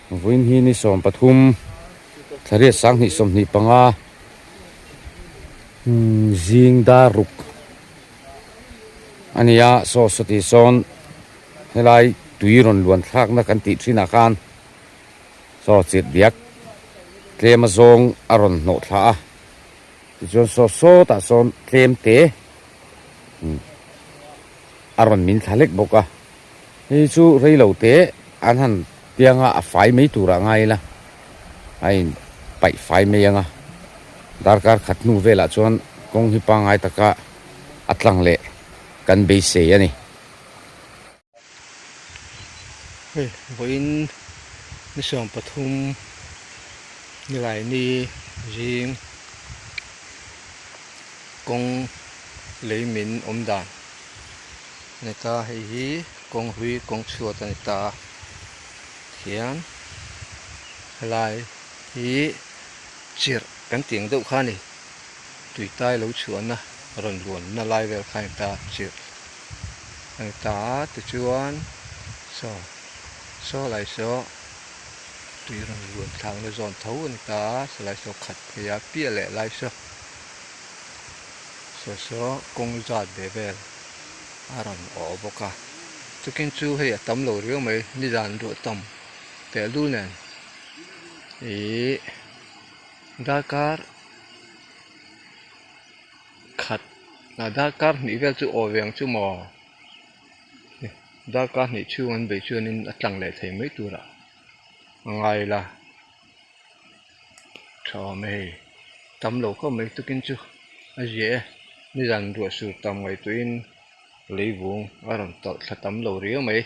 Vawiin hi ni 13 thlariat sanghnih 25 zing dar ruk a ni a saw sawti sawn helai tui rawn luan thlakna kan tih thinah khan saw chirh diak tlem a zawng a rawn hnawh thla a tichuan saw sawtah sawn tlem te a rawn min thla hlek bawk a. Hei chu rei lo te an han piang a, a fai mai turah ngai ila a in paih fai mai ang a, darkar khat hnu velah chuan kawng hi pangngai taka a tlang leh kan beisei a ni. Hei vawiin ni 13 Nilaini zing kawng lei min awm dan. Ani ta hei hi kawng hlui kawng chhuat ani ta hian helai hi chirh kan tih ang deuh kha ani tuitai lo chhuahna rawn luanna lai vel kha ani ta chirh ani ta a tichuan saw saw lai saw tui rawn luan thlakna zawn tho ani ta a sawlai saw khat phei a piah leh lai saw. Saw saw kawng zat ve vel a rawn awh bawk a chukin chu hei a tam lo riau mai nizan ruah tam tehlul nen ihh darkar khat ah darkar hnih vel chu awh ve ang chu maw darkar hnih chhung an beih chuanin a tlang leh thei mai turah a ngai la. Tha awm e hei tam lo khawp mai tukin chu a ziah e nizan ruah sur tam ngaihtuahin leivung a rawn tawlh thla tam lo riau mai.